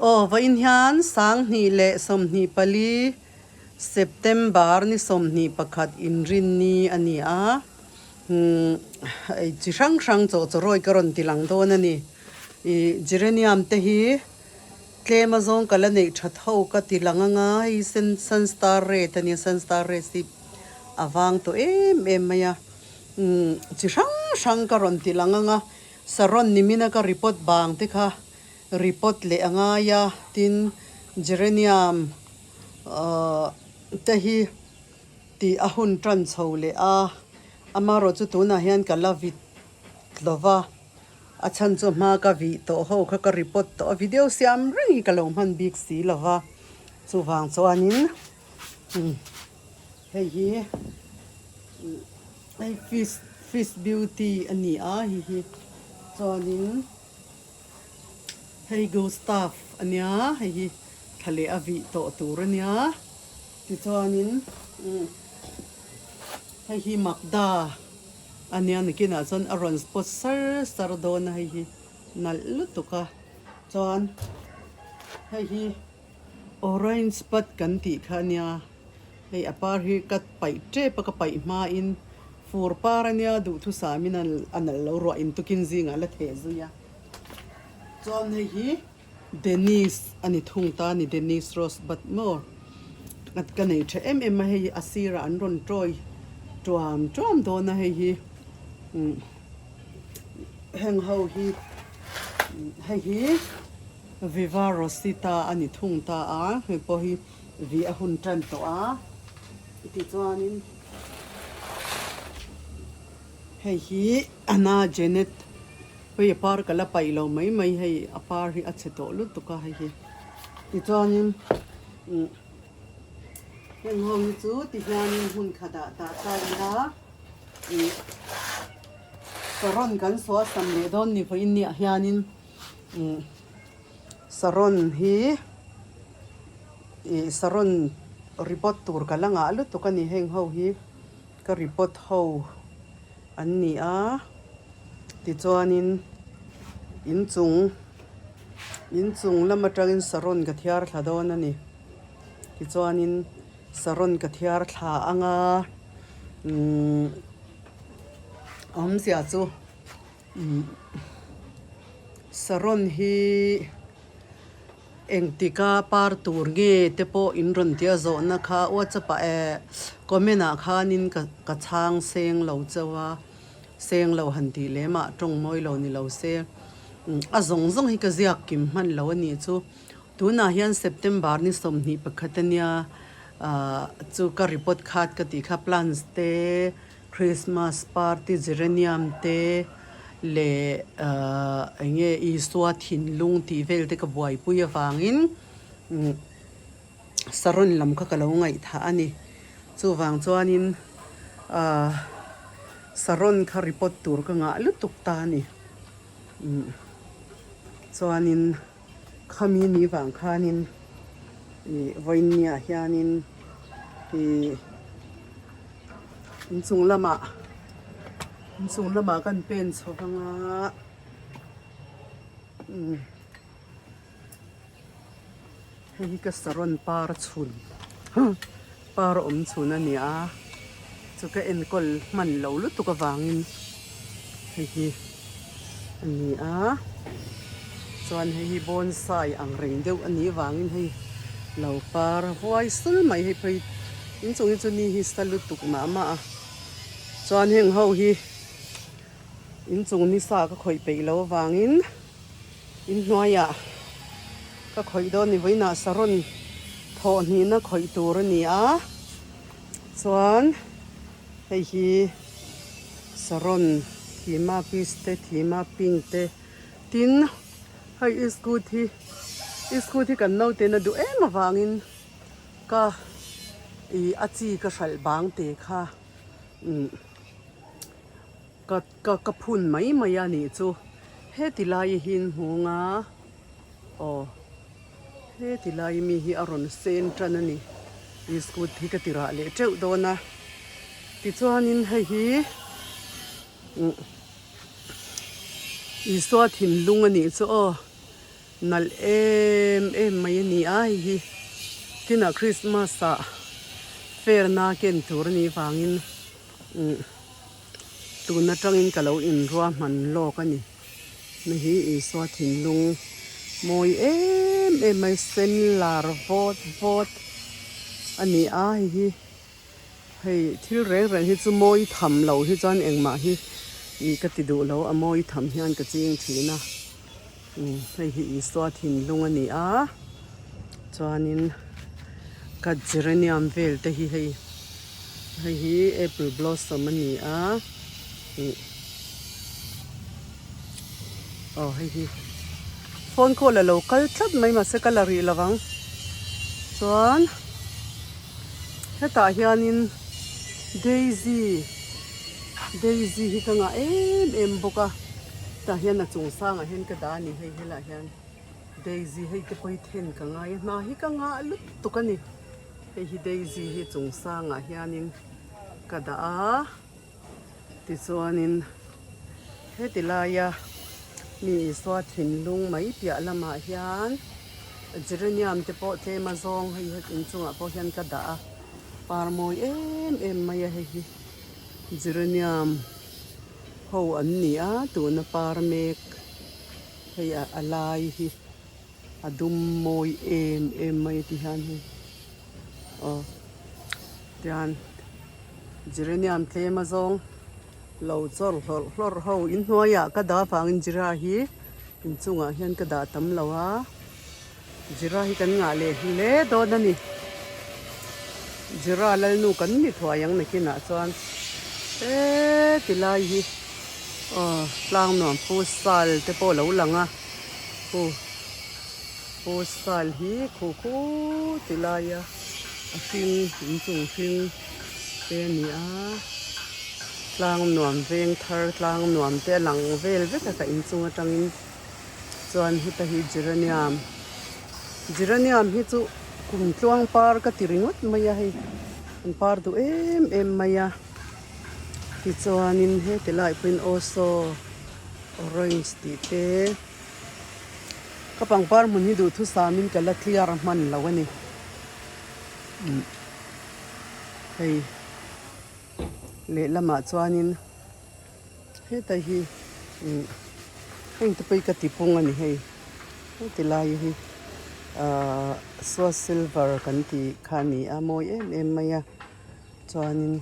Aw vawiin hian 2024 September ni 21 inrinni a ni a, umm chi hrang hrang chawhchawrawi ka rawn ti lang dawn a ni. Ih geranium te hi tlem azawng ka la neih that ho ka ti lang anga hei sen sunstar red a nia sunstar red hi a vang tawh em em mai a, umm chi hrang hrang ka rawn ti lang anga saron nimina ka report bang te kha Report leh a ngai a, tin Geranium te hi tih a hun tan chho leh a, amaherawh chu tunah hian ka la vit lo va, a chhan chu hma ka vih tawh ho kha ka report tawh a, video siam reng hi ka lo hman bik si lo va, chuvang chuanin hei hi hei fish fish beauty a ni a hei hi chuanin. Hei Gustav a nia, hei hi thla leh a vih tawh tur a nia. Tichuanin hei hi Magda a nia, nakinah chuan a rawn spot sar sar dawn a hei hi nalh lutuk a. Chuan hei hi orange bud kan tih kha a nia, hei a par hi ka paih tep a, ka paih hmain fur par a nia duhthusamin a nalh lo ruah intukin zingah la theh zui a. Chuan hei hi Dennis a ni thung ta a ni, Dennis Rose but maw ka nei tha em em a hei a sirah an rawn tawi tuam tuam dawn a hei hi umm heng ho hi hei hi Viva Rosita a ni thung ta a hei pawh hi vi a hun tan tawh a tichuanin hei hi Anna Janet. Hei a par ka la paih lo mai mai hei a par hi a chhe tawh lutuk a hei hi tichuanin umm heng ho hi chu tihianin hmun khatah dah ta ila ih saron kan saw sam leh dawn ni vawiin niah hianin umm saron hi ih saron report tur ka la ngah lutuk a ni heng ho hi. Ka report ho an ni a, tichuanin inchung inchung lam atangin saron ka thiar thla dawn a ni. Tichuanin saron ka thiar thla ang a, umm awmzia chu umm saron hi. Engtika par tur nge te pawh in rawn tia zawhna kha WhatsApp ah eh comment ah khanin ka ka chhang seng lo chauh a, seng lo han tih lem ah tawng mawi lo ni lo se a zawng zawng hi ka ziak kim hman lo a nih chu. Tunah hian September ni 21 ania ah chu ka report khat ka tih kha plants te Christmas party geranium te leh eng nge Isua thinlung tih vel te ka buaipui avangin saron lam kha ka lo ngaihthah a ni. Chuvang chuanin saron kha report tur ka ngah lutuk ta a ni. Chuanin khami ni vang khanin ih vawiinniah hianin ih. Inchung lamah inchung lamah kan pen chho vang a umm hei hi ka saron par chhun par awm chhun a ni a chu ka enkawl hman lo lutuk avangin hei hi a ni a chuan hei hi bonsai ang reng deuh a nih avangin hei lo par huai sul mai hei phei inchung hi chu ni hi sa lutuk mah mah a chuan heng ho hi inchung ni sa ka khawih peih loh avangin inhnuaiah ka khawih dawn ni vawiinah saron thawh hnihna khawih tur a ni a chuan. Hei hi saron thima piece te thima pink te tin hei scooty hi scooty kan naute in a duh em avangin ka ih a chi ka hralh bang te kha umm ka ka ka phun mai mai a nih chu heti lai hi in hmu ang a aw. Heti lai mi hi a rawn sen tan a ni. Iskut hi ka ti rah leh teuh dawn a. Tichuanin hei hi Isua thinlung a nih chu aw. Nalh em em mai a ni a hei hi kinah Christmas ah fair na ken tur a nih vangin umm tun atangin ka lo inruahman lawk a ni. Hei hi Isua thinlung mawi em em mai sen lar vawt vawt a ni a hei hi. Hei thil reng reng hi chu mawi tham lo hi chuan engmah hi ih ka ti duh lo a mawi tham hian ka ching thin a umm hei hi Isua thinlung a ni a chuanin ka geranium vel te hi hei hei hi apple blossom a ni a ih aw hei hi phone call a lo kal tlat mai mahse ka la rih lovang chuan. Hetah hianin daisy daisy hi ka ngah em em bawk a tah hian a chung sangah hian ka dah a ni hei helaiah hian daisy hei te pawh hi then ka ngai a hna hi ka ngah lutuk a ni hei hi daisy hi chung sangah hianin ka dah a tichuanin heti laia mi Isua thinlung mai piah lamah hian geranium te pawh tlem a zawng hei het inchungah pawh hian ka dah a par mawi em em mai a hei hi geranium ho an ni a tuna par mek hei a lai hi a dum mawi em em mai ti hian hei aw tian geranium tlem a zawng lo chawr hlawrh hlawrh ho inhnuaiah ka dah avangin jira hi inchungah hian ka dah tam lo a jira hi kan ngah leh hle dawn a ni jira lalnu kan ni thuai ang nakinah chuan heti lai hi aw tlang nuam futsal te pawh a lo lang a khu futsal hi khu khu ti laia a hring inchung hring te a ni a tlang nuam veng thar tlang nuam te a lang vel vek a ka inchung atangin chuan heta hi geranium geranium hi chu kum tluang par ka ti ringawt mai a hei an par duh em em mai a tichuanin heti lai pawhin aw saw orange tih te. Ka pangpar hmun hi duhthusam in ka la clear hman lo a ni. Umm hei lehlamah chuanin heta hi umm heng te pawh hi ka ti pung a ni hei heti lai hi ahh sua silver kan tih kha a ni a mawi em em mai a chuanin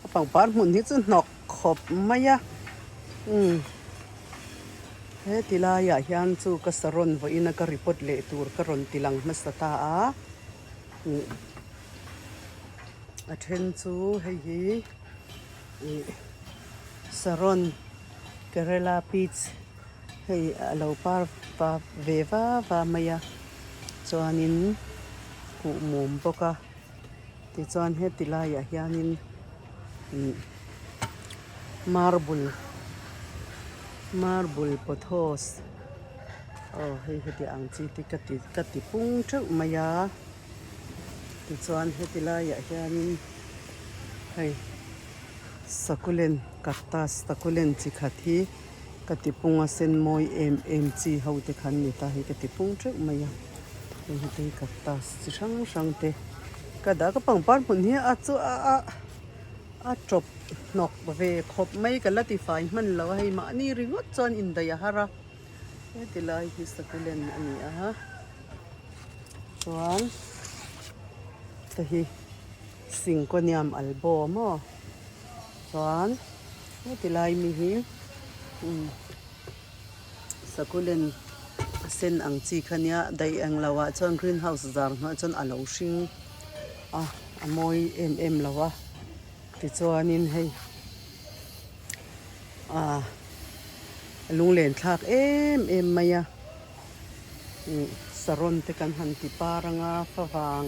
ka pangpar hmun hi chu hnawk khawp mai a umm. He ti laiah hian chu ka saron vawiin a ka report leh tur ka rawn ti lang hmasa ta a ih a then chu hei hi ih saron Kerala peach hei a lo par va ve va va mai a chuanin kuhmum bawk a tichuan heti laiah hianin ih. Marble marble pothos aw hei heti ang chi te ka ti ka ti pung teuh mai a tichuan heti laiah hianin hei succulent cactus succulent chi khat hi ka ti pung a sen mawi em em chi ho te khan ni ta hei ka ti pung teuh mai a hei hi te hi cactus chi hrang hrang te ka dah ka pangpar hmun hi a chu a a. A tawp hnawk ve khawp mai ka la ti fai hman lo a hei mahni ringawt chuan indaih a har a heti lai hi succulent a ni a chuan hei hi syngonium albo maw chuan heti lai mi hi umm succulent a sen ang chi kha nia daih eng lo ah chuan greenhouse zar hnuaiah chuan a lo hring. A a mawi em em lo a tichuanin hei ah a lunglen thlak em em mai a ih saron te kan han ti par anga favang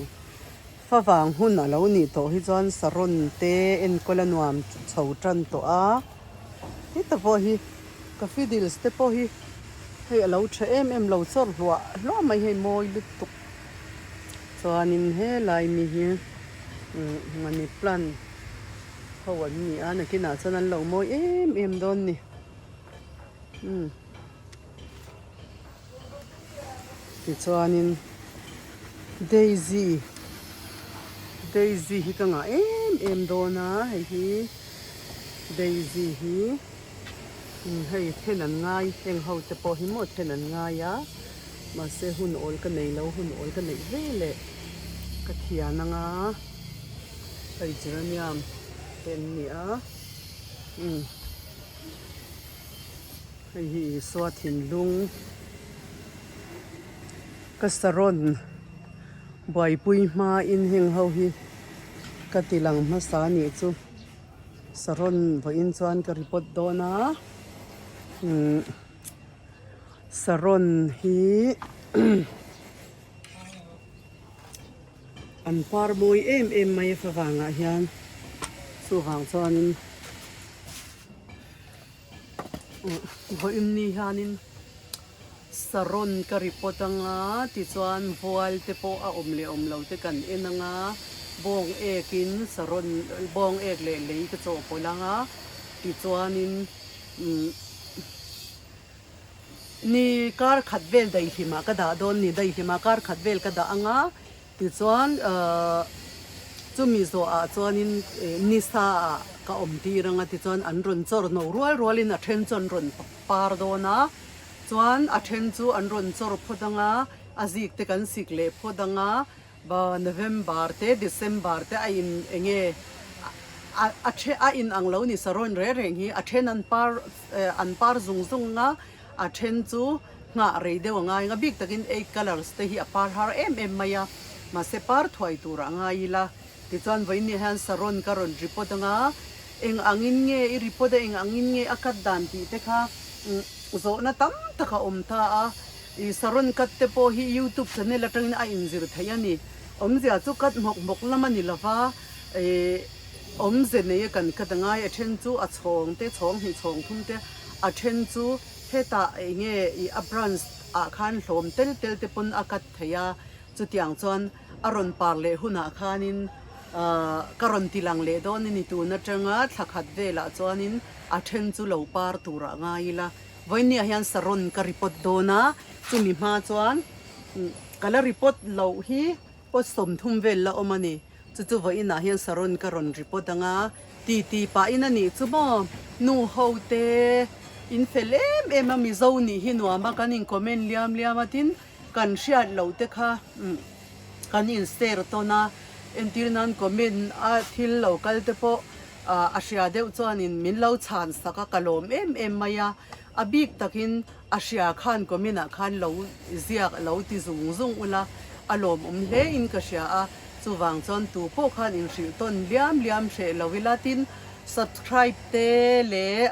favang hun a lo nih tawh hi chuan saron te enkawl a nuam chho tan tawh a heta pawh hi ka fiddles te pawh hi hei a lo tha em em lo chawr hluah hluah mai hei mawi lutuk. Chuanin helai mi hi money plant ho an ni a nakinah chuan an lo mawi em em dawn ni umm. Tichuanin Daisy Daisy hi ka ngah em em dawn a hei hi Daisy hi hei then an ngai heng ho te pawh hi maw then an ngai a mahse hun awl ka nei lo hun awl ka neih ve leh ka thian anga hei geranium te an ni a umm. Hei hi Isua thinlung ka saron buaipui hmain heng ho hi ka ti lang hmasa a nih chu saron vawiin chuan ka report dawn a umm saron hi an par mawi em em mai a favangah hian chuvang chuanin. Vawiin ni hianin saron ka report anga tichuan vual te pawh a awm leh awm lo te kan en anga bawng ekin saron bawng ek leh lei ka chawhpawlh anga tichuanin umm ni kar khat vel daihlimah ka dah dawn ni daihlimah kar khat vel ka dah anga. Tichuan chumi zawhah chuanin nisa ah ka awm tir anga tichuan an rawn chawr no rual rualin a then chu an rawn par dawn a, chuan a then chu an rawn chawr phawt anga a zik te kan sik leh phawt anga November te December te a in enge a then a in ang lo ni saron reng reng hi a then an par an par zung zung anga A then chu nghah rei deuh a ngai ang a, bik takin eight colours te hi a par har em em mai a, mahse par thuai tur a ngai ila. Tichuan vawiin hian saron ka rawn report ang a, eng angin nge i report a, eng angin nge a cut dan tih te kha zawhna tam tak a awm ta a, i saron cut te pawh hi youtube channel atangin a inzir theih a ni. Awmzia chu cut hmawk hmawk lam a ni lova, i awmze nei a kan cut a ngai, a then chu a chhawng te, chhawng hnih chhawng thum te, A then chu hetah enge i a branch ah khan hlawm tel tel te pawn a cut thei a, chutiang chuan a rawn par leh hunah khanin ka rawn ti lang leh dawn a ni tun atanga thla khat velah chuanin a then chu lo par turah ngai ila vawinia hian saron ka report dawn a, chumi hma chuan ka la report loh hi Pot 30 vel la awm a ni. Chu chu vawiinah hian saron ka rawn report ang a, ti ti pahin a nih chu maw? Nu ho te in fel em em a, Mizo nih hi nuam a, kan in comment liam liam a, tin kan hriat loh te kha kan in share tawn a, entir nan comment a thil lo kal te pawh a hria deuh chuanin min lo chhan sak a, ka lawm em em mai a, a bik takin A hria khan comment ah khan lo ziak lo ti zung zung ula a lawmawm hle in ka hria a, chuvang chuan tu pawh khan inhrilh tawn liam liam hreh lo ila tin subscribe te leh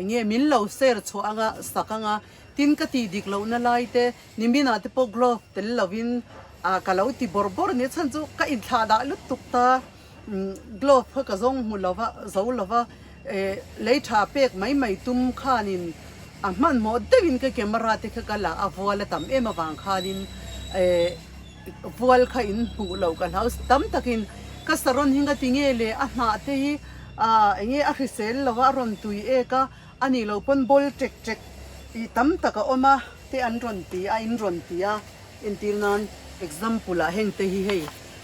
enge min lo share chhuah anga sak anga tin ka tih dik lohna lai te nimin ah te pawh glove tel lo in ka lo ti bawrh bawrh nia chhan chu ka inthlah dah lutuk ta glove kha ka zawng hmu lova zo lova lei tha pek mai mai tum khanin a hmanhmawh deuhin ka camera te kha ka la a vual a tam em avang khanin vual kha in hmuh loh ka hlau tam takin ka saron hi nga tinge le a hnah te hi enge a hrisel lova a rawn tui ek a a nih loh pawn ball ṭek ṭek tih tam tak a awm a te an rawn ti a in rawn ti a entir nan example ah heng te hi hei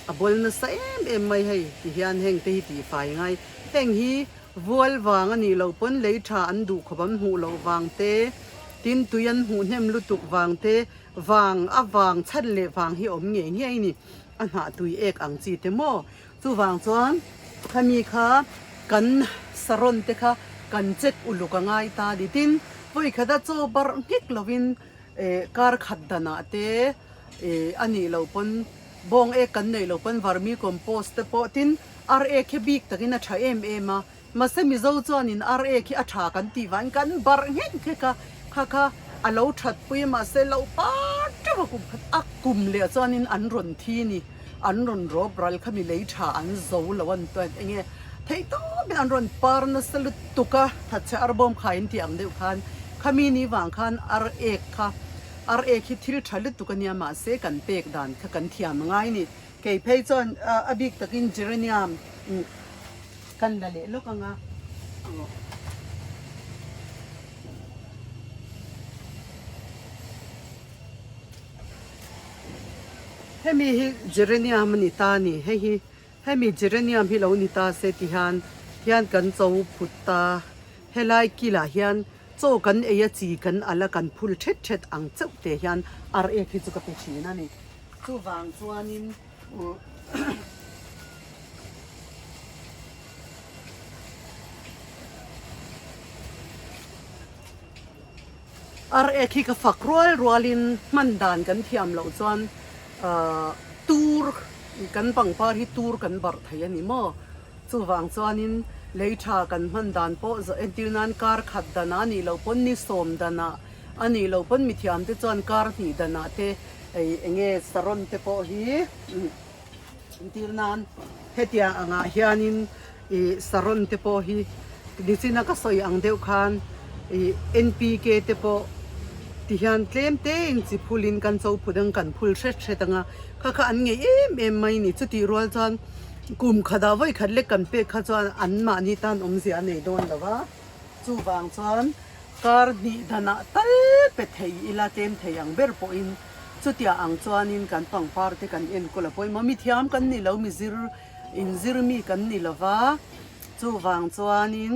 A bawl nasa em em mai hei ti hian heng te hi tih fai ngai. Heng hi vual vang a nih loh pawn lei tha an duh khawp an hmuh loh vang te, tin tui an hmuh hnem lutuk vang te, vang a vang chhan leh vang hi awm ngei ngei a ni. A hnah tui ek ang chi te maw? Chuvang chuan khami kha kan saron te kha kan check uluk a ngai ta ni. Tin, vawikhat a chaw barh nghek lovin kar khat danah te a nih loh pawn Bawng ek kan neih loh pawn vermi compost te pawh tin ar ek hi bik takin a tha em em a, mahse Mizo chuanin ar ek hi a tha kan tih vangin kan barh nghek nghek a, kha kha a lo that pui a mahse lo par teuh a kum khat a kum leh chuanin an rawn thi ni, an rawn rawp ral kha mi lei tha an zo lo an enge theih tawp in an rawn par nasa lutuk a, thatchhe arbawm khai in tih ang deuh khan khami ni vang khan ar ek kha Ar ek hi thil tha lutuk a nia mahse kan pek dan kha kan thiam a ngai ni. Kei phei chuan a bik takin geranium kan la leh lawk ang a. Hemi hi geranium a ni ta a ni. Hei hi hemi geranium hi lo ni ta se ti hian hian kan cho phut ta. Helai kilah hian chaw kan ei a chi kan al a kan phul thet thet ang chauh te hian ar ek hi chu ka pe thin a ni. Chuvang chuanin uhh. Ar ek hi ka fak rual rualin hman dan kan thiam loh chuan ahh tur kan pangpar hi tur kan barh thei a ni maw? Chuvang chuanin lei tha kan hman dan pawh entir nan kar khat danah a nih loh pawn ni sawm danah a nih loh pawn mithiam te chuan kar hnih danah te ei eng nge saron te pawh hi entir nan hetiang angah hianin ih saron te pawh hi nichina ka sawi ang deuh khan ih N_P_K te pawh ti hian tlem te in chi phulin kan cho phut ang kan phul hret hret ang a kha kha an ngei em em mai a ni chutih rual chuan kum khatah vawi khat lek kan pek kha chuan an mahni tan awmzia a nei dawn lo va chuvang chuan kar hnih danah tal pe thei ila tlem thei ang ber pawhin chutiang ang chuanin kan pangpar te kan enkawl a pawimawh mithiam kan ni lo mizir Inzir mi kan ni lo va, chuvang chuanin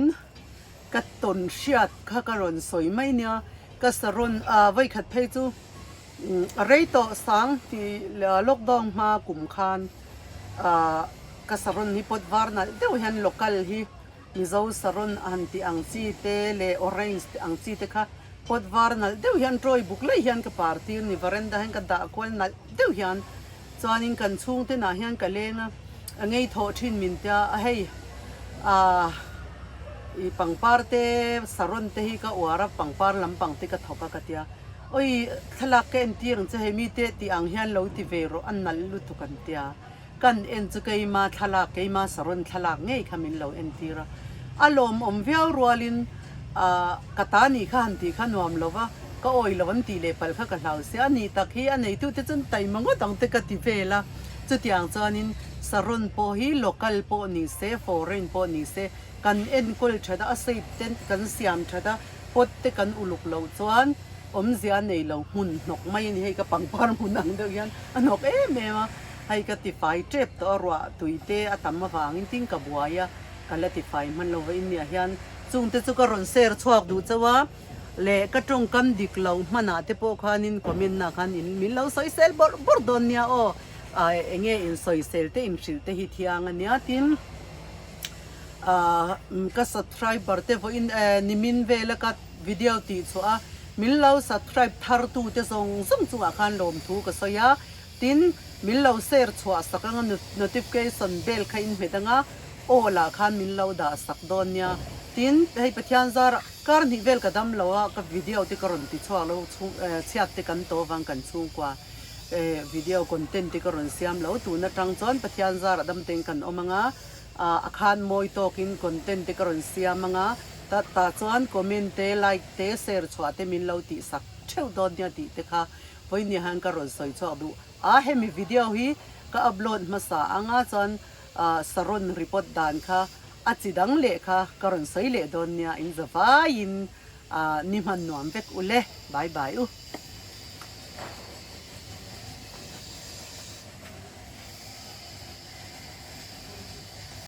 ka tawn hriat kha ka rawn sawi mai nia, ka saron a vawikhat phei chu a rei tawh sang tih lockdown hma kum khan ka saron hi pawt var nalh deuh hian local hi Mizo saron a han tih ang chi te leh orange tih ang chi te kha pawt var nalh deuh hian tawi buk laih hian ka par tir ni veranda hian ka dah kual nalh deuh hian Chuanin kan chhungte nah hian ka leng a, a ngei thawh thin min tia a hei ah i pangpar te saron te hi ka uar a pangpar lampang te ka thawk a ka tia awi thlalak ka entir ang che hei mite tih ang hian lo ti ve rawh a nalh lutuk an tia kan en chu keima thlalak keima saron thlalak ngei kha min lo entir a a lawmawm viau rualin ah ka ta nih kha han tih kha nuam lo va. Ka awi lo an tih leh palh kha ka hlau sia, a nih tak hi a neitute chuan taima ngawt ang te ka ti vel a. Chutiang chuanin Saron pawh hi local pawh ni se, foreign pawh ni se, kan enkawl that a, a shape te kan siam that a, pot te kan uluk loh chuan awmzia a nei lo hmun hnawk mai a ni. Hei ka pangpar hmun ang deuh hian a hnawk em em a, hei ka tifai tep tawh a, ruah tui te a tam avangin tin ka buai a, ka la tifai hman lo va inniah hian chungte chu ka rawn share chhuak duh chauh a. Leh ka tawngkam dik lo hmanah te pawh khanin comment ah khan in min lo sawisel bawrh bawrh dawn nia aw, enge in sawisel te in hrilh te hi thiang a nia tin ah ka subscriber te vawiin nimin vela ka video tih chhuah a min lo subscribe thar tu te zawng zawng chungah khan lawmthu ka sawi a tin min lo share chhuah sak anga notification bell kha in hmet anga aw lah khan min lo dah sak dawn nia tin hei Pathian zar Kar hnih vel ka dam lo a, ka video te ka rawn ti chhuak lo, chhiat te kan to vang kan chhungkua video content te ka rawn siam lo, tun atang chuan Pathian zarah dam tein kan awm anga, a khan mawi tawkin content te ka rawn siam anga, ta tah chuan comment te like te share chhuah te min lo tih sak theuh dawn nia tih te kha vawinia hian ka rawn sawi chhuak duh a, hemi video hi ka upload hmasa anga chuan saron report dan kha A chi dang leh kha ka rawn sawi leh dawn nia in za vaiin ni hman nuam vek u le. Bye bye u.